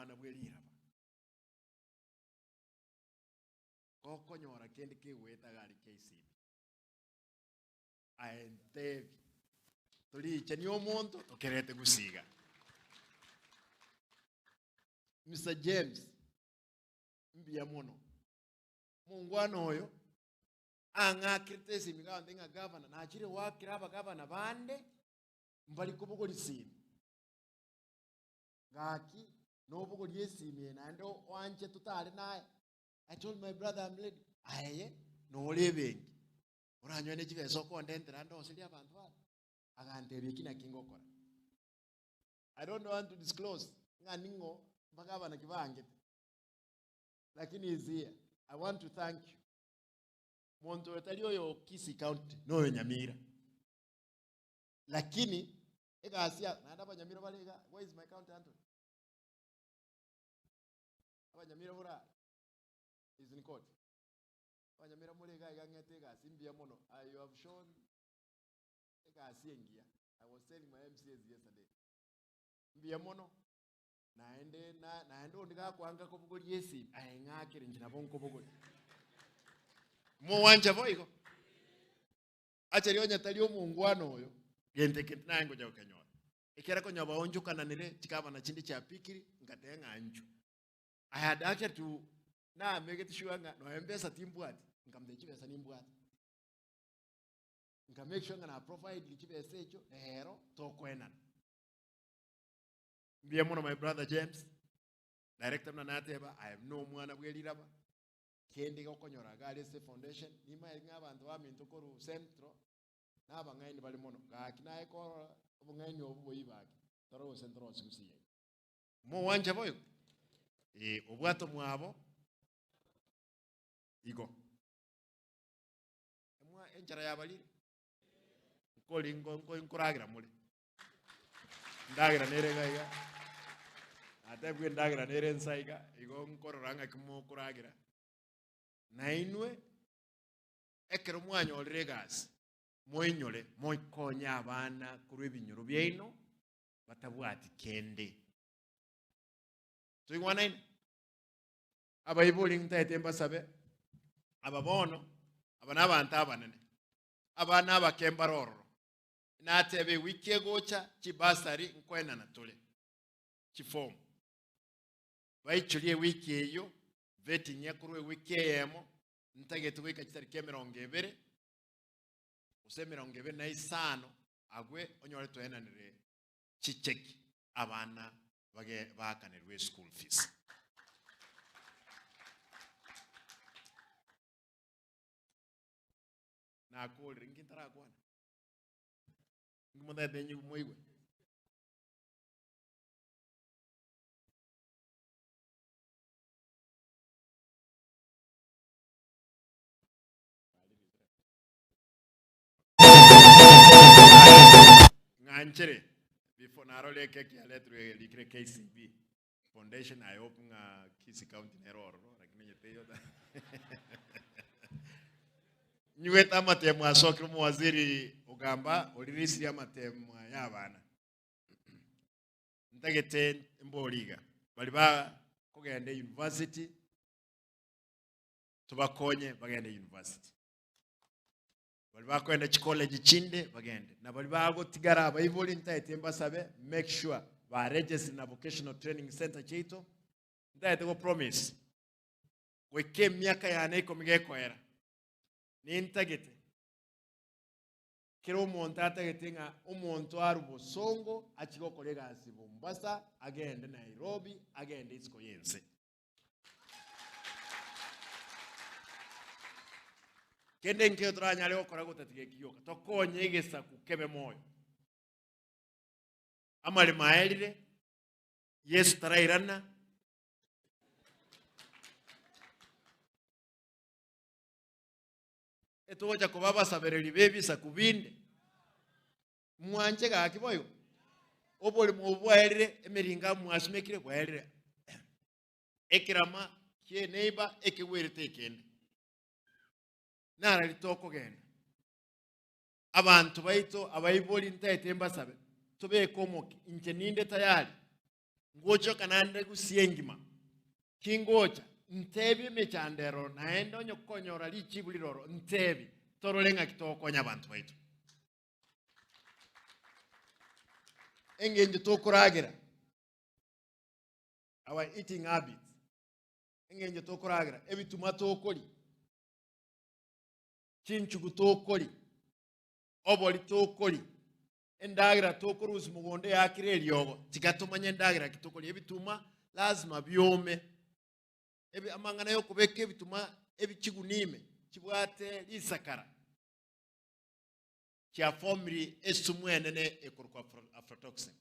Nomwana bwe riraba. Gokonyora kende kegoeta iga aria KCB. Aye ntebi, toriichanie omonto tokerete gusii iga. Mister James, mbuya mono. Omongwana oyo ang'akerete esimi gante ng'a gavana, nachire goakera abagavana bande mbari kobogoria esimi. Gaki nobogorie esimi eye naende oanche totare naye. I told my brother I'm ready. Aye nore ebenki oranyore ne chibesa okondentera ande oserie abanto aba. Agantebia eki naki ngokora. I don't want to disclose ng'a ning'o mpaka abanaki bangete. Lakini is here. I want to thank you. Monto oyo tari oyo Kisii County, noyo Nyamira. Lakini egasi ya naende abanyamira bare iga, where is my county Anthony? Abanyamira bora is in court. Abanyamira more iga iga ng'ete egasi mbuya mono. Ah, you have shown egasi engiya. I was telling my MCAs yesterday. Mbuya mono. Naende na naende onde gakwanga kobogoria esimi, aye ng'akere inche nabo nkobogoria. Mowancha boigo. Acheria onye tari omongwana oyo, gento eke naye ngocha gokenyora. Ekero konya baonchokananire, chikabana chinde chiapikiri, ngateba ng'a inchuo. I had actually to namegete sure ng'a nonya embesa timbwati, nkamotebia chibesa nimbwate. Nka make sure ng'a na provide chibesa echio, rero tokoenana. Mbuya mono my brother James, director buna nateba, aye buna omwana bwe riraba, Kende gokonyora iga aria ase efoundation, nimaete ng'a abanto baminto korwa central na abang'aini bare mono, gaki naye korora obong'aini obo boibe ake, tore gose ntorosie gusii yaito. Mogwancha boigo? Ee, obwate omwabo igo. Emwa enchara yabarire, nkori nko nko nkoragera more. Endagera nere iga iga, natebigwe endagera nere ensa iga, igo nkorora ng'aki mokoragera. Nainwe, ekero mwanyorire egasi, moinyore mokonye abana korwa ebinyoro biaino batabwati kende. Toigwanaine? Abaibori ntaete mbasabe, aba bono, aba nabanto abanene, abana abake mbare ororo, Natebe ewiki egocha chibasari nkoenana tore chifomu. Baichorie ewiki eyio, vetting ekorwe ewiki eyemo, ntagete goika chitariki emerongo ebere gose emerongo ebere na isano agwe onyore twaenanire chicheki abana bage baakanerwe eschool fees. Nakorire nki ntarakwana? Inki motagete inye moigwe? Ng'anchere before narore ekeki yaretirwe erikire KCB Foundation I hope ng'a Kisii County nere ororo lakini onye teiyo ta Nywete amatemo asokire omowaziri ogamba oririsirie amatemo aya abana. Ntagete mbori iga bari bakogenda university tobakonye bagende university. Bari bakogenda chicollege chinde bagende. Na bari bagotigara abaibori ntagete mbasabe make sure ba register na vocational training center chiaito. Ntagete go promise goika emiaka yane ikomi gekoera nintagete kera omonto atagete ng'a omonto arwe bosongo achie gokora egasi Mombasa, agende Nairobi, agende isiko y'ense. Kende nkeiyo toranyare gokora gotatiga eki gioka, tokonye egesaku kebe moyo. Amaremo aerire, Yeso tarairana, etogocha koba abasabereri b'ebisaku binde. Mwanche gaki boigo? Oborimo obo bwaerire, emeringa mwasumekire bwaerire. Ekerama ki'eneiba ekegwerete ekende. Narari tokogenda. Abanto baito abaibori ntaete mbasabe, tobeke omoki, inche ninde tayari. Ngochoka naende Gusii engima, kingocha, ntebie emechando eroro, naende onye konyora richibu riroro, ntebie, torore ng'aki togokonya abanto baito. Engencho tokoragera, our eating habits, engencho tokoragera, ebituma tokoria, chinchugu tokoria, obori tokoria, Endagera tokorusia mogondo eakire eriogo, tiga tomanye endagera ki tokoria. Ebituma lazima biome. Ebi amang'ana yokobeka ebituma ebi chigunia ime chibwate risakara chiafomiri esumu enene ekorokwa aflatoxin.